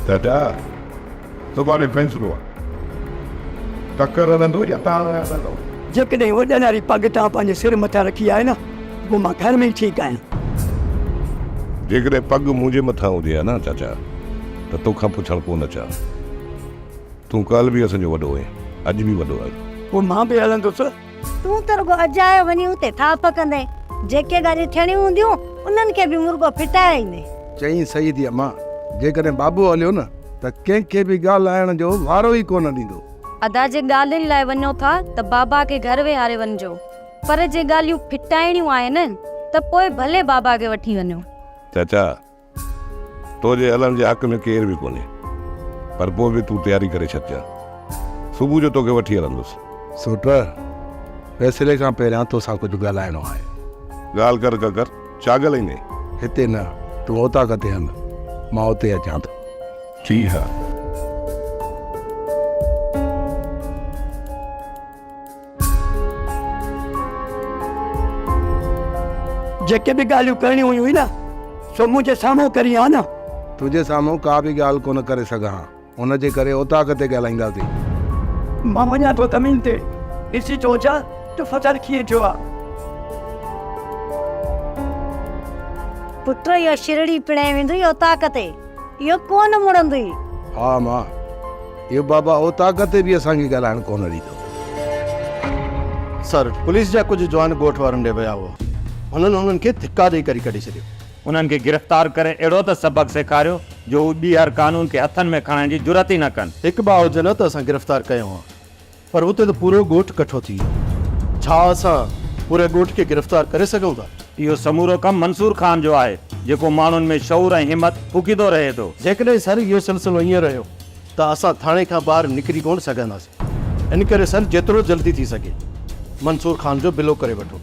چاچا، سڀاڻي فيصلو آ. ٽڪر هلندو يا تان هلندو؟ جيڪڏهن وڏن واري پڳ توهان پنهنجي سر مٿان رکي آهي نه ته پوء مان گهر ۾ ئي ٺيڪ آهيان. جيڪڏهن پڳ منهنجي مٿان هجي ها نه چاچا ته توکان پڇڻ ڪو نه اچان. تون ڪالهه به اسان جو وڏو هئين، اڄ به وڏو آهين. پوء مان به هلندس. تون ته رڳو اجايو وڃي اتي ٿاڦ ڪندين. جيڪي ڳالهيون ٿيڻيون هونديون، انهن کي به مرڳو ڦٽائي ايندين. چئين صحيح ٿي امان، جيڪڏهن بابو هليو نه ته ڪنهن کي به ڳالهائڻ جو وارو ئي ڪونه ڏيندو. ادا جي ڳالهين لاء وڃو ٿا ته بابا کي گهر ويهاري وڃجو، پر جي ڳالهيون ڦٽائڻيون آهن ته پوء ڀلي بابا کي وٺي وڃو. چاچا، تو جي هلڻ جي حق ۾ ڪير به ڪونهي، پر پوء به تون تياري ڪري ڇڏجان. صبح جو توکي وٺي هلندس. سوٽ، فيصلي کان پهريان توسان ڪجهه ڳالهائڻو آهي. ڳالهه ڪر ڪڪر، ڇا ڳالهائيندين؟ هتي نه، تون اوطاق تي هل، مان اتي اچان ٿو. جي ها. جيڪي به ڳالهيون ڪرڻيون هيون نه سو منهنجي سامهون ڪرين ها نه. تنهنجي سامهون ڪا به ڳالهه ڪونه ڪري سگهان ها، ان جي ڪري اوطاق تي ڳالهائينداسين. مان وڃان ٿو زمين تي، ڏسي ٿو اچان ته فصل ڪيئن ٿيو آ. پٽ اهو شرڙي پڻهين ويندوئي اوطاق تي، اهو ڪونه مڙندوئي. ها امان، اهو بابا اوطاق تي به اسان کي ڳالهائڻ ڪونه ڏيندو. سر، پوليس جا ڪجهه جوان ڳوٺ وارن ڏي ويا هئا. هنن انهن کي ڌڪا ڏئي ڪري ڪڍي ڇڏيو. انهن کي گرفتار ڪري اهڙو ته سبق سيکاريو جو هو ٻيهر قانون کي هٿن ۾ کڻڻ جي جرئت ئي نه ڪن. هڪ ٻه هجن ها ته اسان گرفتار ڪيون ها، پر اتي ته پورو ڳوٺ ڪٺو ٿي ويو. ڇا اسان پوري ڳوٺ کي گرفتار ڪري سگهون ٿا؟ اهو سمورو ڪم منصور خان جو آهي، جيڪو ماڻهن ۾ شعور ۽ همت ڦوڪيندو رهي ٿو. جيڪڏهن سر اهو سلسلو ائين رهيو ته اسان ٿاڻي کان ٻاهر نڪري ڪونه سگهنداسين. ان ڪري سر جيترو جلدي ٿي سگهي منصور خان جو بلو ڪري وٺو.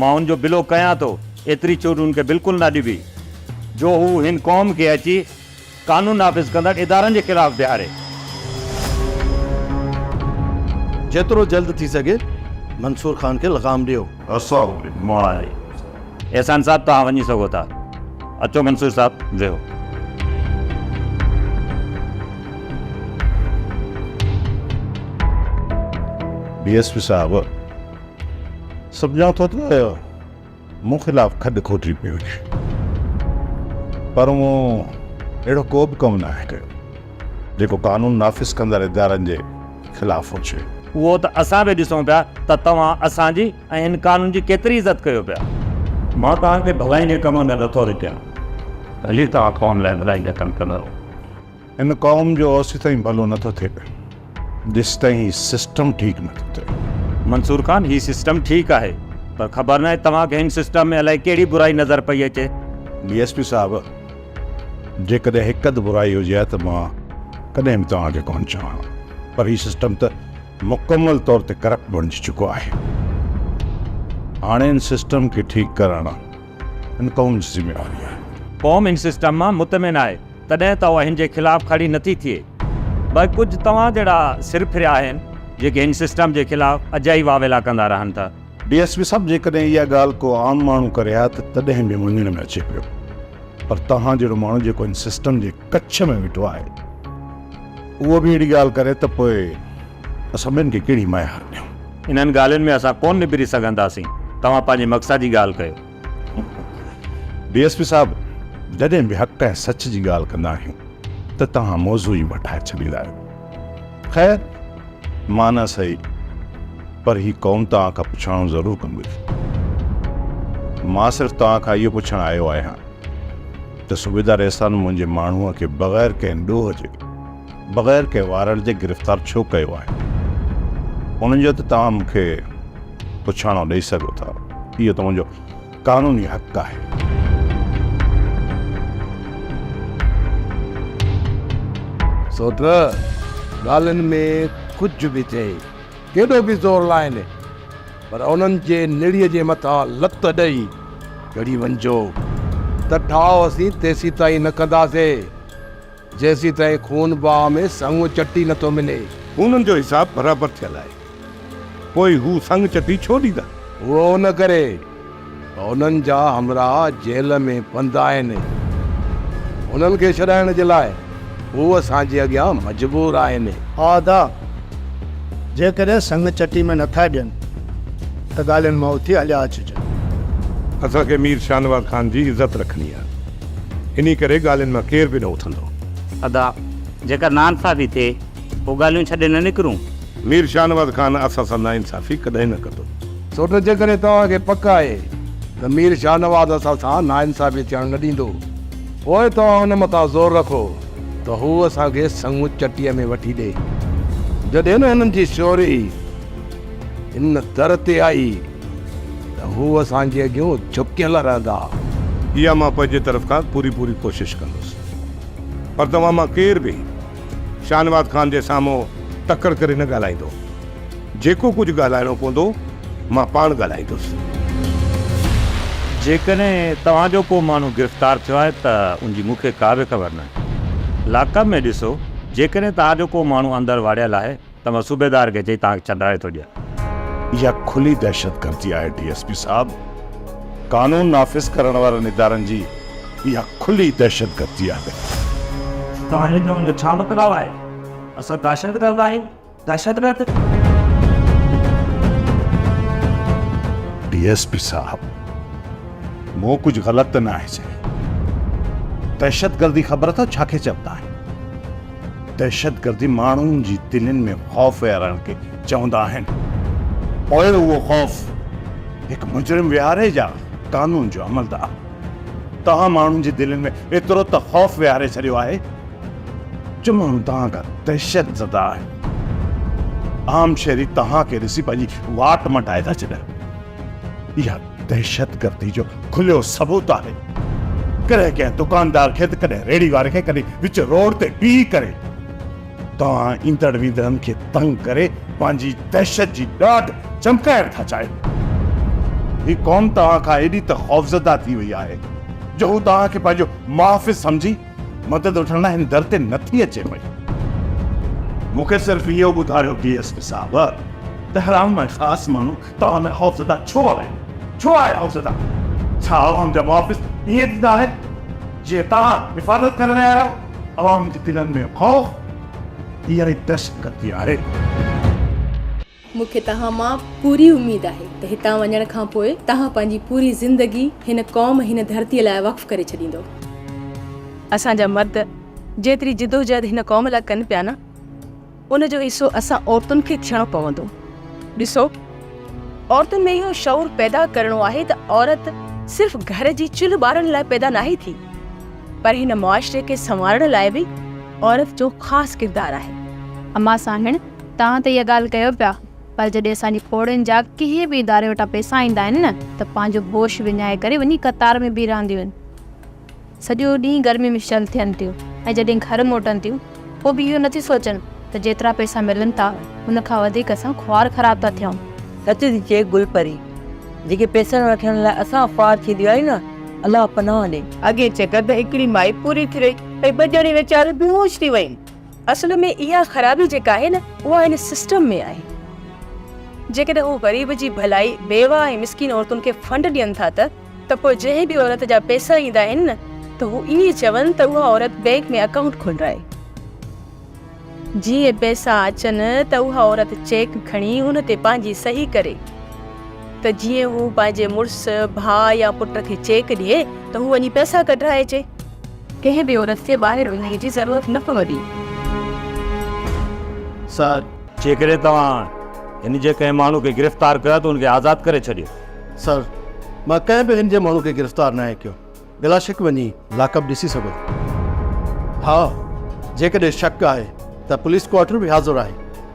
مان ان جو بلو ڪيان ٿو، ايتري ڇوٽ ان کي بلڪل نه ڏبي جو هو هن قوم کي اچي قانون نافذ ڪندڙ ادارن جي خلاف بيهاري. جيترو جلد ٿي سگهي منصور خان کي لغام ڏيو. اسان به ماري. احسان صاحب توهان وڃي سگهو ٿا. اچو منصور صاحب ويهو. ڊي ايس پي صاحب سمجهان ٿو ته مون خلاف کڏ کوٽي پئي وڃي پر مون اهڙو ڪو به ڪم ناهي ڪيو جيڪو قانون نافذ ڪندڙ ادارن جي خلاف هجي. اهو ته اسان به ڏسون پيا ته توهان اسان جي ۽ هن قانون جي ڪيتري عزت ڪيو پيا. مان توهان کي ڀلائي جي ڪم ۾ نٿو رٽيان. ڀلي توهان قوم لاء ڀلائي جا ڪم ڪندا رهو. هن قوم جو اوسيتائين ڀلو نٿو ٿئي پيو جيستائين هي سسٽم ٺيڪ نٿو ٿئي. منصور خان هي سسٽم ٺيڪ آهي پر خبر ناهي توهان کي هن سسٽم ۾ الائي ڪهڙي برائي نظر پئي اچي. ڊي ايس پي صاحب جيڪڏهن هڪ اڌ برائي هجي ها ته مان ڪڏهن به توهان کي ڪونه چوان ها پر هي سسٽم ته مڪمل طور تي ڪرپٽ بڻجي چڪو آهي. هاڻي ان سسٽم کي ٺيڪ ڪرڻ هن قوم جي ذميواري آهي. قوم ان سسٽم مان مطمئن آهي تڏهن ته اها هن جي خلاف کڙي نٿي ٿئي. باقي ڪجهه توهان جهڙا سر ڦريا آهن جيڪي هن سسٽم جي خلاف اجائي واويلا ڪندا رهن ٿا. ڊي ايس پي صاحب جيڪڏهن اها ڳالهه ڪو عام ماڻهو ڪري ها ته تڏهن به مڃڻ ۾ اچي پيو پر توهان جهڙو ماڻهو جيڪو هن سسٽم جي ڪڇ ۾ ويٺو آهي اهو به اهڙي ڳالهه ڪري ته پوء اسان ٻين کي ڪهڙي ميار ڏيون. انهن ڳالهين ۾ اسان ڪونه نبري سگهنداسين. توهان پنهنجي مقصد جي ڳالهه ڪيو. ڊي ايس پي صاحب جڏهن به حق ۽ سچ جي ڳالهه ڪندا آهيون ته توهان موضوع ئي مٽائي ڇڏيندا آهيو. خير مان نه سهي پر هي قوم توهان کان پڇاڻو ضرور ڪندي. مان صرف توهان کان اهو پڇڻ آيو آهيان ته صوبيدار احسان منهنجي ماڻهوء کي بغير ڪنهن ڏوهه جي، بغير ڪنهن وارنٽ جي گرفتار ڇو ڪيو آهي؟ ان جو ته توهان مون کي پڇاڻو ڏئي سگهو ٿا. اهو ته منهنجو قانوني حق آهي. سوٽ، ڳالهين ۾ ڪجهه به چئي، ڪيڏو به زور لائين، پر انهن جي نڙيء جي مٿان لت ڏئي چڙهي وڃجو ته ٺاهه اسين تيسيتائين نه ڪنداسين، جيسيتائين خون باهه ۾ سڱ چٽي نٿو ملي. خونن جو حساب برابر ٿيل آهي، پوء هو سڱ چٽي ڇو ڏيندا؟ اهو ان ڪري ته انهن جا همراهه جيل ۾ بند آهن. انهن کي ڇڏائڻ جي لاء هو اسان جي اڳيان مجبور آهن. ها ادا، جيڪڏهن سڱ چٽي ۾ نٿا ڏين ته ڳالهين مان اٿي هليا اچجن. اسان کي مير شاهنواز خان جي عزت رکڻي آهي، انهي ڪري ڳالهين مان ڪير به نه اٿندو. ادا، جيڪر ناانصافي ٿئي، پوء ڳالهيون ڇڏي نه نڪرون. مير شاهنواز خان اسان سان ناانصافي ڪڏهن نه ڪندو. سوٽ، جيڪڏهن توهان کي پڪ آهي ته مير شاهنواز اسان سان ناانصافي ٿيڻ نه ڏيندو، پوء توهان ان مٿان زور رکو ته هو اسان کي سڱ چٽيء ۾ وٺي ڏئي. جڏهن هنن جي شوري هن در تي آئي ته هو اسان جي اڳيون جهڪيل رهندا. اها مان پنهنجي طرف کان پوري پوري ڪوشش ڪندس. پر توهان مان ڪير به شاهنواز خان جي سامهون تڪڙ ڪري نه ڳالهائيندو. جيڪو ڪجهه ڳالهائڻو پوندو، مان پاڻ ڳالهائيندس. جيڪڏهن توهان جو ڪو ماڻهو گرفتار ٿيو آهي ته ان جي مون کي ڪا به خبر ناهي. لاڪ اپ ۾ ڏسو، جيڪڏهن توهان جو ڪو ماڻهو اندر واڙيل آهي ته مان صوبيدار کي چئي توهان کي ڇڏرائي ٿو ڏيان. اها کلي دهشتگردي آهي ڊي ايس پي صاحب. قانون نافذ ڪرڻ وارن ادارن جي اها کلي دهشتگردي آهي. توهان جو چوڻ جو ڇا مطلب آهي؟ اسان دهشتگرد آهيون؟ دهشتگرد؟ ڊي ايس پي صاحب مون ڪجهه غلط ته ناهي چيو. دهشتگردي خبر اٿو ڇا کي چوندا آهن؟ دهشتگردي ماڻهن جي دلين ۾ خوف ويهارڻ کي چوندا آهن. پوء اهو خوف هڪ مجرم ويهاري يا قانون جو عملدار. توهان ماڻهن جي دلين ۾ ايترو ته خوف ويهاري ڇڏيو آهي جو ماڻهو توهان کان دهشت زده آهن. عام شهري توهان کي ڏسي پنهنجي واٽ مٽائي ٿا ڇڏين. اها دهشتگردي جو کليو ثبوت آهي. ڪڏهن ڪنهن دڪاندار کي ته ڪڏهن ريڙهي واري کي ڪڏهن وچ روڊ تي بيهي ڪري توهان ايندڙ ويندڙن کي تنگ ڪري پنهنجي دهشت جي ڏاڍ چمڪائڻ ٿا چاهيو. هي قوم توهان کان ايڏي ته خوفزده ٿي وئي آهي جو هو توهان کي پنهنجو محافظ سمجهي مدد وٺڻ لاء هن در تي نٿي اچي پئي. مون کي صرف اهو ٻڌايو ڊي ايس پي صاحب ته حرام ۽ خاص ماڻهو توهان ۾ خوفزده ڇو آهن؟ ڇو آهي خوفزده؟ ڇا عوام جا محافظ ائين ٿيندا آهن جيئن توهان حفاظت ڪري رهيا آهيو؟ عوام جي دلن ۾ خوف اها ئي دهشتگردي آهي. مون کي توهان مان پوري اميد آهي ته هتان وڃڻ کان پوء توهان پنهنجي پوري زندگي هن قوم هن ڌرتيء لاء وقف ڪري ڇڏيندو. اسان جا مرد جيتري جدوجهد هن قوم لاء ڪن پيا نه ان جو حصو اسان عورتن کي ٿيڻو پوندو. ڏسو عورتن ۾ اهو شعور پيدا ڪرڻو آهي ته عورت صرف گهر جي چلهه ٻارڻ لاء پيدا ناهي ٿي پر هن معاشري کي سنوارڻ لاء به عورت جو خاص ڪردار آهي. امان سانئڻ توهان ته اها ڳالهه ڪيو پيا پر جڏهن اسان جي پوڙهين جا ڪنهن به اداري وٽان پئسا ايندا آهن نه ته پنهنجو هوش وڃائي ڪري وڃي قطار ۾ بيهي رهنديون آهن. سڄو ڏينهن گرمي ۾ شل ٿين ٿيون ۽ جڏهن گهر موٽن ٿيون پوء به اهو نٿيون سوچن ته جيترا پئسا ملن ٿا ان کان وڌيڪ اسان خوار خراب ٿا ٿيون. سچ ٿي چئي گل پري، جيڪي پئسن وٺڻ لاء اسان خوار ٿينديون آهيون نه، الله پناهه ڏي. اڳئين چڪر ته هڪڙي مائي پوري ٿي رهي ۽ ٻه ڄڻي ويچاريون بيهوش ٿي ويون. اصل ۾ اها خرابي جيڪا آهي نه اها هن سسٽم ۾ آهي. جيڪڏهن هو غريب جي ڀلائي، بيواهه ۽ مسڪين عورتن کي فنڊ ڏين ٿا ته ته پوء جنهن به عورت جا پئسا ايندا آهن نه ته هو ائين چون ته اها عورت بئنڪ ۾ اڪائونٽ کولرائي. جيئن پئسا اچن ته اها عورت چيڪ کڻي ان تي پنهنجي صحيح ڪري ته جيئن هو پنهنجي مڙس، ڀاء يا پٽ کي چيڪ ڏئي ته هو وڃي پئسا ڪڍرائي اچي. ڪنهن به عورت کي ٻاهر وڃڻ جي ضرورت نه پوندي. سر! جيڪڏهن توهان هن جي ڪنهن ماڻهو کي گرفتار ڪيو ته ان کي آزاد ڪري ڇڏيو. سر! مان ڪنهن به هن جي ماڻهو کي گرفتار ناهي ڪيو. بلاشڪ وڃي لاڪ اپ ڏسي سگهو ٿا. ها! جيڪڏهن شڪ آهي ته پوليس ڪوارٽر به حاضر آهي،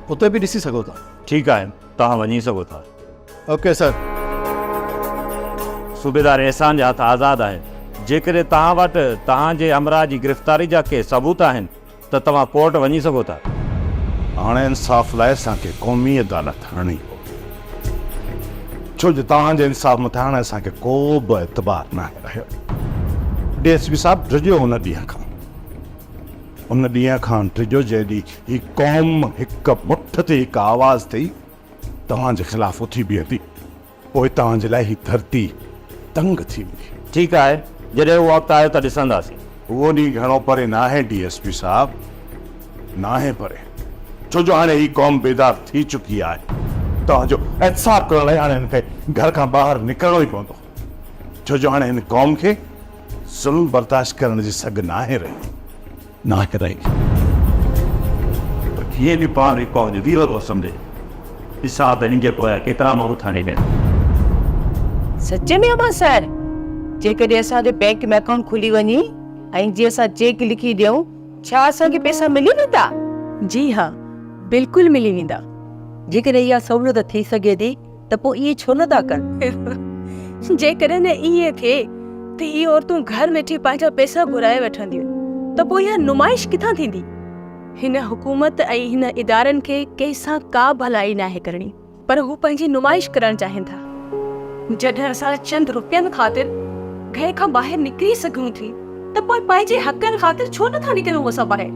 اتي به ڏسي سگهو ٿا. ٺيڪ آهي، توهان وڃي سگهو ٿا. Okay sir. صوبيدار احسان جا هٿ آزاد آهن. جيڪڏهن توهان وٽ توهان جي همراهه جي گرفتاري جا ڪي ثبوت آهن ته توهان ڪورٽ وڃي سگهو ٿا. هاڻي انصاف لاء اسان کي قومي عدالت هڻڻي پوندي. ڇو جو توهان جي انصاف مٿان هاڻي اسان کي ڪو به اعتبار ناهي رهيو. ڊي ايس پي صاحب ڊڄو ان ڏينهن کان. ان ڏينهن کان ڊڄو جنهن ڏينهن هي قوم هڪ مٺ تي هڪ آواز ٿي توهان جي خلاف اٿي بيهندي، پوء توهان جي لاء هي ڌرتي تنگ ٿي ويندي. ٺيڪ آهي، جڏهن اهو وقت آيو ته ڏسنداسين. اهو ڏينهن گهڻو پري ناهي ڊي ايس پي صاحب. ناهي پري، ڇو جو هاڻي هي قوم بيدار ٿي چڪي آهي. توهان جو احتساب ڪرڻ لاء هاڻي هن کي گهر کان ٻاهر نڪرڻو ئي پوندو، ڇو جو هاڻي هن قوم کي ظلم برداشت ڪرڻ جي سگهه ناهي رهي، ناهي رهي. پر ڪيئن به پاڻ هڪ قوم جو ويرو ٿو سمجهي. ڏسان ته هن جي پويان ڪيترا ماڻهو ٿاڻي ۾. سچ ۾ امان سر، جيڪڏهن اسان جو بينڪ ۾ اڪائونٽ کلي وڃي ۽ جي اسان چيڪ لکي ڏيون ڇا اسان کي پئسا ملي ويندا؟ جي ها، بلڪل ملي ويندا. جيڪڏهن اها سهولت ٿي سگهي ٿي ته پوء ائين ڇو نه ٿا ڪن؟ جيڪڏهن ائين ٿئي ته هي عورتون گهر ويٺي پنهنجا پئسا گهرائي وٺنديون ته پوء اها نمائش ڪٿان ٿيندي؟ هن حڪومت ۽ هن ادارن کي ڪنهن سان ڪا ڀلائي ناهي ڪرڻي پر هو پنهنجي نمائش ڪرڻ چاهين ٿا. جڏهن اسان چند روپين خاطر گهر کان ٻاهر نڪري سگهون ٿي ته پوء پنهنجي حقن خاطر ڇو نٿا نڪرون اسان ٻاهر؟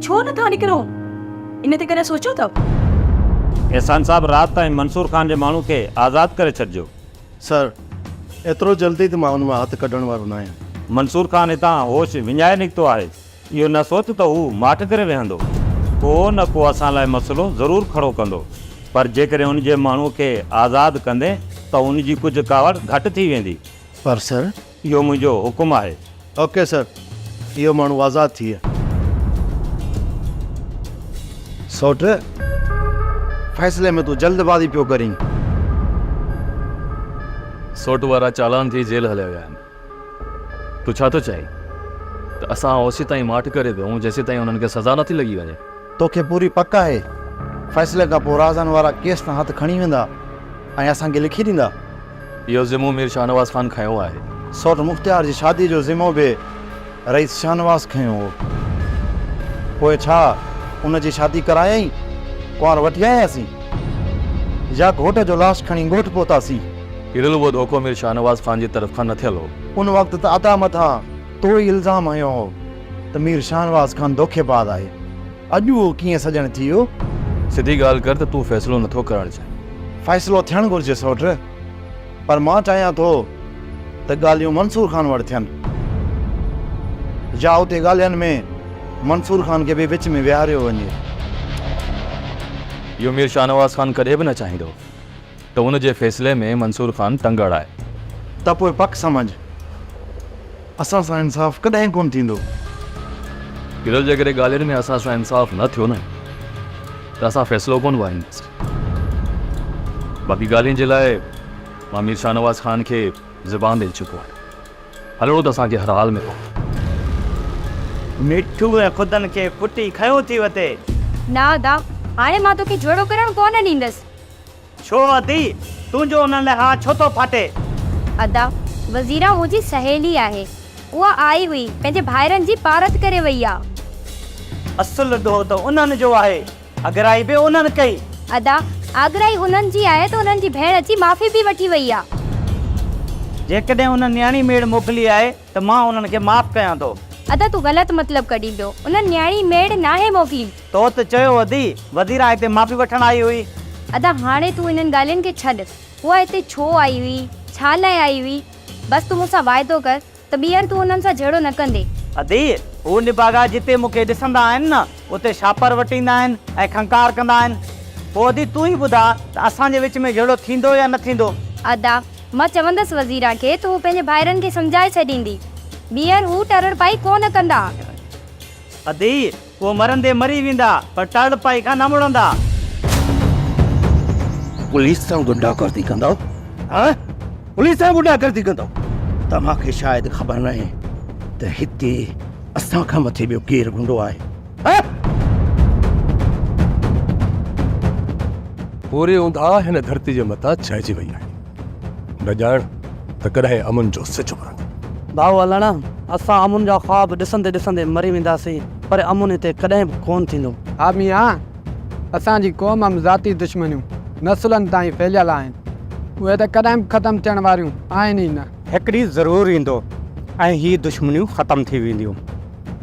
ڇو نٿا نڪرون؟ ان تي ڪڏهن سوچيو اٿو؟ احسان صاحب رات تائين منصور خان جي ماڻهو کي آزاد ڪري ڇڏجو. سر، ايترو جلدي ته مان ان مان هٿ ڪڍڻ وارو ناهيان. منصور خان هتان هوش وڃائي نڪتو آهي. اهو نه سوچ ته هو ماٺ ڪري ويهندو. ڪو نه ڪو اسان لاء مسئلو ضرور کڙو ڪندو. پر جيڪڏهن ان جي ماڻهوء کي آزاد ڪندين ته ان جي ڪجهه ڪاوڙ گهٽ ٿي ويندي. پر سر. اهو منهنجو حڪم آهي. اوڪي سر، اهو ماڻهو آزاد ٿئي. سوٽ، فيصلي ۾ تون جلدبازي پيو ڪرين. سوٽ وارا چالان ٿي جيل هليا ويا آهن. تون ڇا ٿو چاهين ته اسان اوسيتائين ماٺ ڪري ويهون جيسيتائين انهن کي سزا نٿي لڳي وڃي؟ توکي پوري پڪ آهي فيصلي کان پوء رازن وارا ڪيس تان هٿ کڻي ويندا ۽ اسان کي لکي ڏيندا؟ اهو ذمو مير شاهنواز خان کنيو آهي. سوٽ مختيار جي شادي جو ذمو به رئيس شاهنواز کنيو هو. پوء ڇا ان جي شادي ڪرايائين؟ ڪنوار وٺي آياسين يا گهوٽ جو لاش کڻي ڳوٺ پهتاسين؟ هيرل اهو ڌوڪو مير شاهنواز خان جي طرف کان نه ٿيل هو. ان وقت ته ادا مٿان تو ئي الزام هنيو هو ته مير شاهنواز خان دوکيباز آهي. اڄ اهو ڪيئن سڄڻ ٿي ويو؟ سڌي ڳالهه ڪر ته تون فيصلو نٿو ڪرڻ چاهين. فيصلو ٿيڻ گهرجي سوٽ، پر مان چاهيان ٿو ته ڳالهيون منصور خان وٽ ٿين. يا اتي ڳالهين ۾ منصور خان کي به وچ ۾ ويهاريو وڃي. اهو مير شاهنواز خان ڪڏهن به نه چاهيندو. ته ان جي فيصلي ۾ منصور خان ٽنگ اڙائي. ته پوء پڪ سمجهه اسان سان انصاف ڪڏهن ڪونه ٿيندو. گرل جيڪڏهن ڳالهين ۾ اسان سان انصاف نه ٿيو نه ته اسان فيصلو ڪونه وارينداسين. باقي ڳالهين جي لاء مان مير شاهنواز خان کي زبان ڏئي چڪو آهيان. هلڻو ته اسان کي هر حال ۾ پوندو. مٺو ۽ خدن کي ڦٽي کنيو ٿي وتي. نه ادا، هاڻي مان توکي جهيڙو ڪرڻ ڪونه ڏيندس. ڇو ادي، تنهنجو انهن لاء هانء ڇو ٿو ڦاٽي؟ ادا، وزيران منهنجي سهيلي آهي. اها آئي هئي، پنهنجي ڀائرن جي پارت ڪري وئي آ. اصل ڏوهه ته انهن جو آهي، اڳرائي به انهن ڪئي. ادا، اڳرائي انهن جي آهي ته انهن جي ڀيڻ اچي معافي به وٺي وئي آ. جيڪڏهن انهن نياڻي ميڙ موڪلي آهي ته مان انهن کي معاف ڪيان ٿو. ادا، تون غلط مطلب ڪڍين پيو. انهن نياڻي ميڙ ناهي موڪلي. تو ته چيو ادي، وزيران هتي معافي وٺڻ آئي هئي. ادا هاڻي تون انهن ڳالهين کي ڇڏ. هوء هتي ڇو آئي هئي؟ ڇا لاء آئي هئي؟ بس تون مون سان واعدو ڪر ته ٻيهر تون انهن سان جهيڙو نه ڪندين. ادي، هو نڀاڳا جتي مون کي ڏسندا آهن نه، اتي شاپر وٽيندا آهن ۽ کنڪار ڪندا آهن. پوء ادي تون ئي ٻڌاء ته اسان جي وچ ۾ جهيڙو ٿيندو يا نه ٿيندو؟ ادا، مان چوندس وزيران کي ته هو پنهنجي ڀائرن کي سمجهائي ڇڏيندي. ٻيهر هو ٽرڙ پائي ڪو نه ڪندا. ادي، هو مرندي مري ويندا، پر ٽرڙ پائي کان نه مڙندا. پوليس سان غنڊا گردي ڪندؤ؟ ها؟ پوليس سان غنڊا گردي ڪندؤ؟ توهان کي شايد خبر ناهي ته هتي اسان کان مٿي ٻيو ڪير غنڊو آهي؟ ها؟ پوري اونداهه هن ڌرتي جي مٿان ڇانئجي وئي آهي. نه ڄاڻ ته ڪڏهن امن جو سج اڀرندو. ڀائو علڻ، اسان امن جا خواب ڏسندي ڏسندي مري وينداسين، پر امن هتي ڪڏهن به ڪونه ٿيندو. ها ميان، اسان جي قوم م ذاتي دشمنيون نسلن تائين ڦهليل آهن. اهي ته ڪڏهن به ختم ٿيڻ واريون آهن ئي نه. هڪ ڏينهن ضرور ايندو ۽ هي دشمنيون ختم ٿي وينديون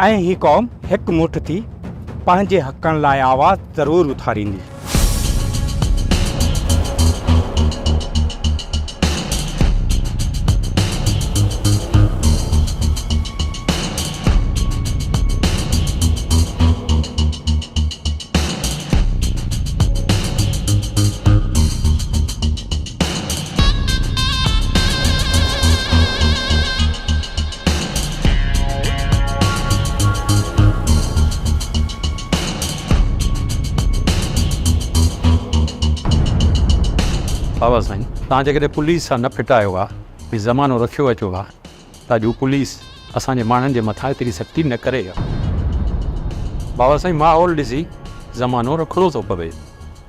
۽ هي قوم هڪ مٺ ٿي پنهنجي حقن لاء آواز ضرور اٿاريندي. توهان جيڪڏهن پوليس سان نه ڦٽايو ها ۽ زمانو رکيو اچو ها ته اڄ هو پوليس اسان جي ماڻهن جي مٿان ايتري سختي نه ڪري ها. بابا سائين ماحول ڏسي زمانو رکڻو ٿو پوي.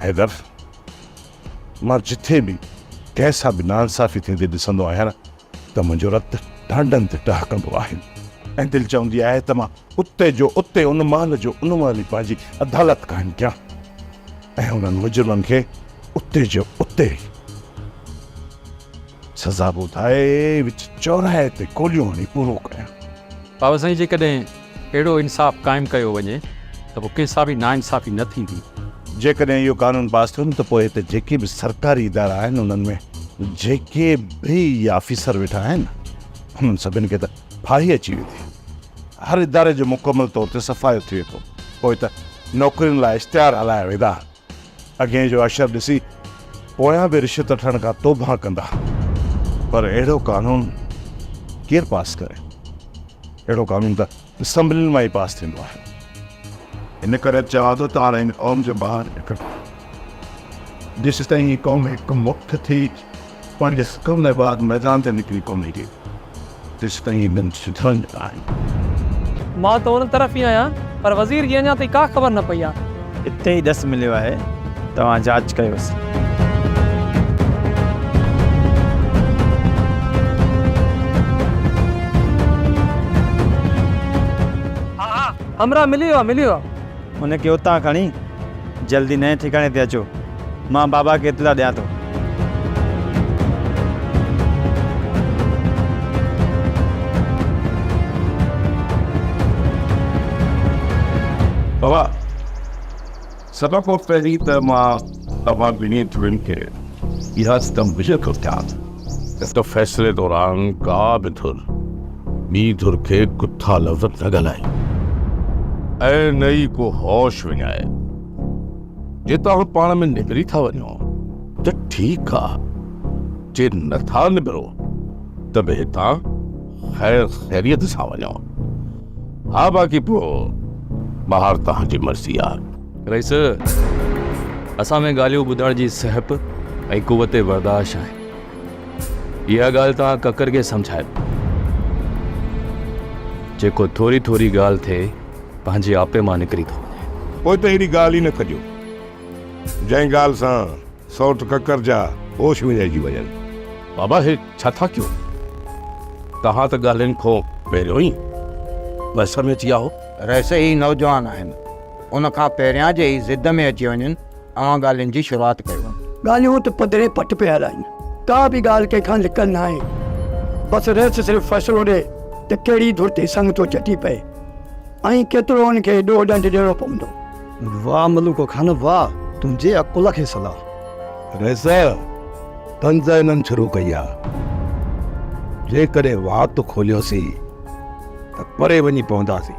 حيدر، مان جٿي به ڪنهن سان به ناانصافي ٿيندي ڏسندو آهيان نه ته منهنجو رت ڍانڍن تي ٽهڪندو آهي ۽ دل چوندي آهي ته مان اتي جو اتي ان مهل جو ان مهل ئي پنهنجي عدالت قائم ڪيان ۽ انهن مجرمن کي اتي جو اتي سزا ٻڌائي وچ چوراهي تي گوليون هڻي پورو ڪيان. بابا سائين جيڪڏهن اهڙو انصاف قائم ڪيو وڃي ته پوء ڪنهن سان به ناانصافي نه ٿيندي. جيڪڏهن اهو قانون پاس ٿيو نه ته پوء هتي جيڪي به سرڪاري ادارا آهن انهن ۾ جيڪي به اهي آفيسر ويٺا آهن انهن سڀن کي ته ڦاهي اچي ويندي. هر اداري جو مڪمل طور تي صفايو ٿي ويندو. پوء ته نوڪرين لاء اشتهار هلايا ويندا. اڳئين جو اشر ڏسي پويان به رشوت وٺڻ کان توبهه ڪندا. پر اهڙو قانون ڪير پاس ڪري؟ اهڙو قانون ته اسيمبلين مان ئي پاس ٿيندو آهي. ان ڪري چوان ٿو ته هاڻي هن قوم جو ٻاهر نڪرڻ. جيستائين هي قوم هڪ مٺ ٿي پنهنجي حقن لاء ٻاهر ميدان تي نڪري ڪونهي ٿي، تيستائين هي ٻن سڌرن جا آهن. مان ته ان طرف ئي آهيان، پر وزير جي اڃا تائين ڪا خبر نه پئي آهي. اتي ئي ڏس مليو آهي، توهان جاچ ڪيوس. ها ها همراهه ملي ويو آهي ملي ويو آهي. ان کي اتان کڻي جلدي نئين ٺڪاڻي تي اچو. مان بابا کي اطلاع ڏيان ٿو. بابا سڀ کان پهرين ته مان توهان ٻنهي ڌرين کي اها تنبيهه ٿو ڏيان ته فيصلي دوران ڪا به ڌر ٻي ڌر کي گٿا لفظ نه ڳالهائي ۽ نه ئي ڪو هوش وڃائي. جي توهان پاڻ ۾ نبري ٿا وڃو ته ٺيڪ آ، جي نه ٿا نبرو ته به هتان خير خيريت سان وڃو. ها باقي پوء بهار توهان جي مرضي آ. رئيس، اسان ۾ ڳالهيون ٻڌڻ جي سهپ ۽ قوت برداشت آهي. اها ڳالهه توهان ڪڪر کي سمجهايو. جيڪو ٿوري ٿوري ڳالهه تي پنهنجي آپي مان نڪري ٿو وڃي. پوء ته اهڙي ڳالهه ئي نه ڪجو، جنهن ڳالهه سان سئوٽ ڪڪر جا هوش وڃائجي وڃن. بابا هي ڇا ٿا ڪيو؟ توهان ته ڳالهين کان پهريون ئي بحث ۾ اچي ويا هو. رئيس هي نوجوان آهن، ان کان پهريان جي هي ضد ۾ اچي وڃن، اوهان ڳالهين جي شروعات ڪيو. ڳالهيون ته پڌري پٽ پيا هلائين، ڪا به ڳالهه ڪنهن کان لڪل ناهي. بس رئيس صرف فيصلو ڏي ته ڪهڙي ڌر تي سڱ ٿو چٽي پئي ۽ ڪيترو ان کي ڏوهه ڏنڊ ڏيڻو پوندو. واهه ملوڪو خان واهه، تنهنجي عقل کي سلام. رئيس طنز انهن شروع ڪئي آ، جيڪڏهن وات کوليوسين ته پري وڃي پونداسين.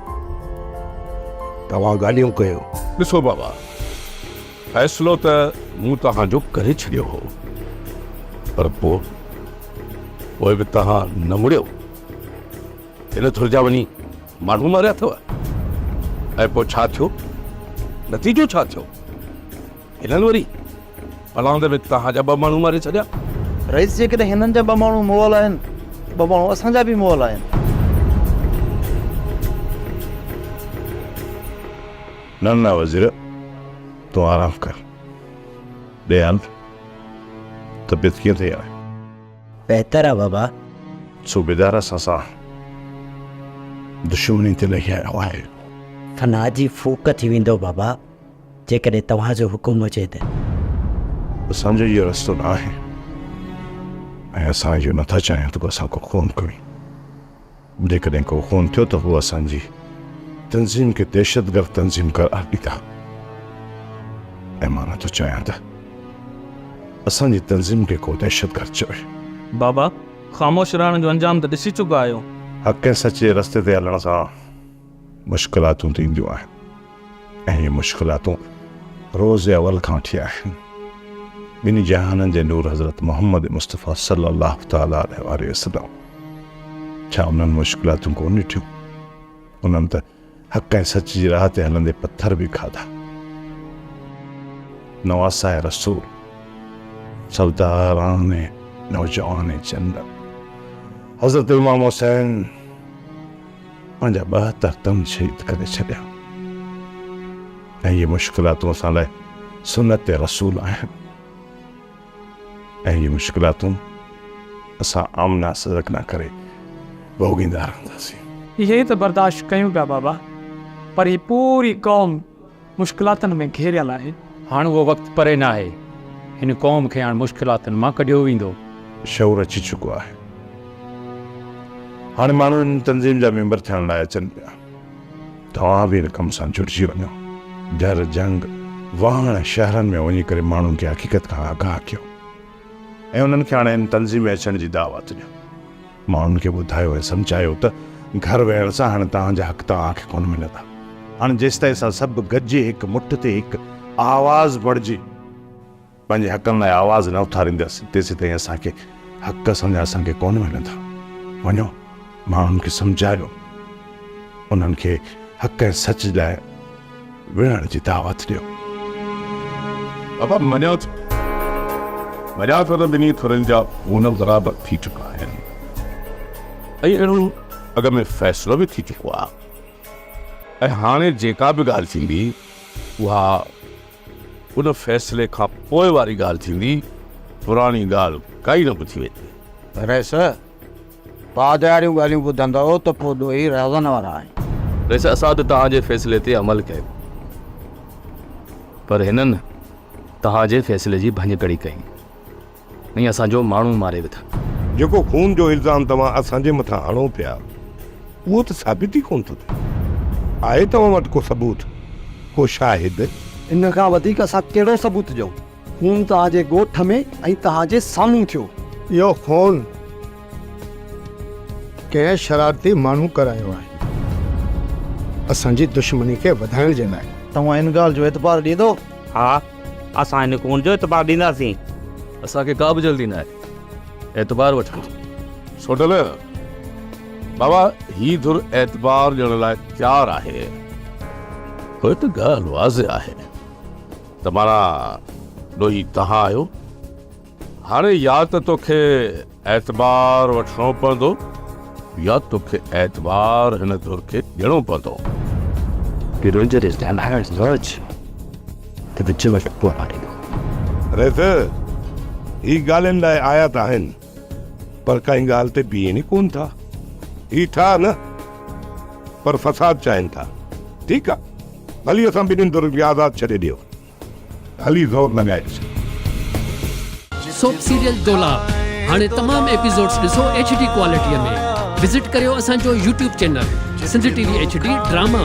توهان ڳالهيون ڪيو. ڏسو بابا، فيصلو ته مون توهان جو ڪري ڇڏيو هو، پر پوء پوء به توهان نه مڙيو. هن ٿر جا وڃي ماڻهو ماريا اٿو ۽ پوء ڇا ٿيو؟ نتيجو ڇا ٿيو؟ هنن وري پلاند ۾ توهان جا ٻه ماڻهو ماري ڇڏيا. رئيس جيڪڏهن هنن جا ٻه ماڻهو مئل آهن ته ٻه ماڻهو اسان جا به مئل آهن. نه نه وزير تون آرام ڪر. ڏي هل طبيعت ڪيئن اٿئي هاڻي؟ بهتر آ بابا. صوبيدار اسان سان دشمني تي لهي آيو آهي. فنا جي ڦوڪ ٿي ويندو بابا جيڪڏهن توهان جو حڪم هجي ته. اسان جو اهو رستو نه آهي ۽ اسان اهو نٿا چاهيون ته ڪو اسان کان خون کڻي. جيڪڏهن ڪو خون ٿيو ته هو اسان جي تنظيم کي دهشتگرد تنظيم قرار ڏيندا ۽ مان نٿو چاهيان ته اسان جي تنظيم کي ڪو دهشتگرد چوي. بابا، خاموش رهڻ جو انجام ته ڏسي چڪا آهيو. حق ۽ سچ جي رستي تي هلڻ سان مشڪلاتون ته اينديون آهن ۽ اهي مشڪلاتون روز اول کان وٺي آهن. ٻنهي جهانن جي نور حضرت محمد مصطفيٰ صلي الله تعالٰي عليه واٰله وسلم ڇا انهن مشڪلاتون ڪونه ڏٺيون؟ انهن ته حق ۽ سچ جي راهه تي هلندي پٿر به کاڌا. نواسه رسول سرداران نوجوان جنرل حضرت امام حسين پنهنجا 72 تن شهيد ڪري ڇڏيا ۽ اهي مشڪلاتون اسان لاء سنت رسول آهن ۽ اهي مشڪلاتون اسان آمنا صدقنا ڪري ڀوڳيندا رهنداسين. اهي ئي ته برداشت ڪيون پيا بابا پر هي پوري قوم مشڪلاتن ۾ گهيريل آهي. هاڻ اهو وقت پري ناهي، هن قوم کي هاڻ مشڪلاتن مان ڪڍيو ويندو. شعور اچي چڪو آهي. هاڻي ماڻهو هن تنظيم جا ميمبر ٿيڻ لاء اچن پيا. توهان به هن ڪم سان جڙجي وڃو. جهر جهنگ، واهڻ ۽ شهرن ۾ وڃي ڪري ماڻهن کي حقيقت کان آگاهه ڪيو ۽ انهن کي هاڻي هن تنظيم ۾ اچڻ جي دعوت ڏيو. ماڻهن کي ٻڌايو ۽ سمجهايو ته گهر ويهڻ سان هاڻي توهان جا حق توهان کي ڪونه ملندا. هاڻي جيستائين اسان سڀ گڏجي هڪ مٺ تي هڪ آواز بڻجي پنهنجي حقن لاء آواز نه اٿارينداسين تيسيتائين اسان کي حق اسان جا اسان کي ڪونه ملندا. وڃو ماڻهن کي سمجهايو انهن کي حق ۽ سچ لاء وڙهڻ جي دعوت ڏيو. بابا مڃان ٿو مڃان ٿو ته ٻنهي ٿرين جا خون برابر ٿي چڪا آهن ۽ اهڙو اڳ ۾ فيصلو به ٿي چڪو آهي ۽ هاڻي جيڪا به ڳالهه ٿيندي اها ان فيصلي کان پوء واري ڳالهه ٿيندي، پراڻي ڳالهه ڪائي نه ٻڌي ويندي. رئيس، پادرياريون ڳالهيون ٻڌندؤ ته پوء ڏوهي رهزن وارا آهن. رئيس، اسان ته توهان جي فيصلي تي عمل ڪيو، پر هنن توهان جي فيصلي جي ڀڃڪڙي ڪئي ۽ اسان جو ماڻهو ماري وڌن. جيڪو خون جو الزام توهان اسان جي مٿان هڻو پيا، اهو ته ثابت ئي ڪونه ٿو ٿئي. آهي توهان وٽ ڪو ثبوت، ڪو شاهد؟ ان کان وڌيڪ اسان ڪهڙو ثبوت ڏيون؟ خون توهان جي ڳوٺ ۾ ۽ توهان جي سامهون ٿيو. اهو خون ڪنهن شرارتي ماڻهو ڪرايو آهي، اسان جي دشمني کي وڌائڻ جي لاء. توهان ان ڳالهه جو اعتبار ڏيندو؟ ها، اسان ان خون جو اعتبار ڏينداسين. اسان کي ڪا به جلدي ناهي اعتبار وٺڻ جي. سوڍل، بابا هي ڌر اعتبار ڏيڻ لاء تيار آهي. پوء ته ڳالهه واضح آهي. ته معنيٰ ڏوهي توهان آهيو. هاڻي يا ته توکي اعتبار وٺڻو پوندو يا توکي اعتبار هن ڌر کي ڏيڻو پوندو. ريس، هي ڳالهين لاء آيا ته آهن، پر ڪنهن ڳالهه تي بيهن ئي ڪونه ٿا. هي ٺاهه نه، پر فساد چاهين ٿا. ٺيڪ آ. ڀلي اسان ٻنهين ڌرين کي آزاد ڇڏي ڏيو. هلي زور لڳائي ڏس. سوپ سيريل دولاب هاڻي تمام ايپيسوڊز ڏسو ايڇ ڊي ڪوالٽي ۾ وزٽ ڪريو اسان جو YouTube channel Sindh T V H D drama.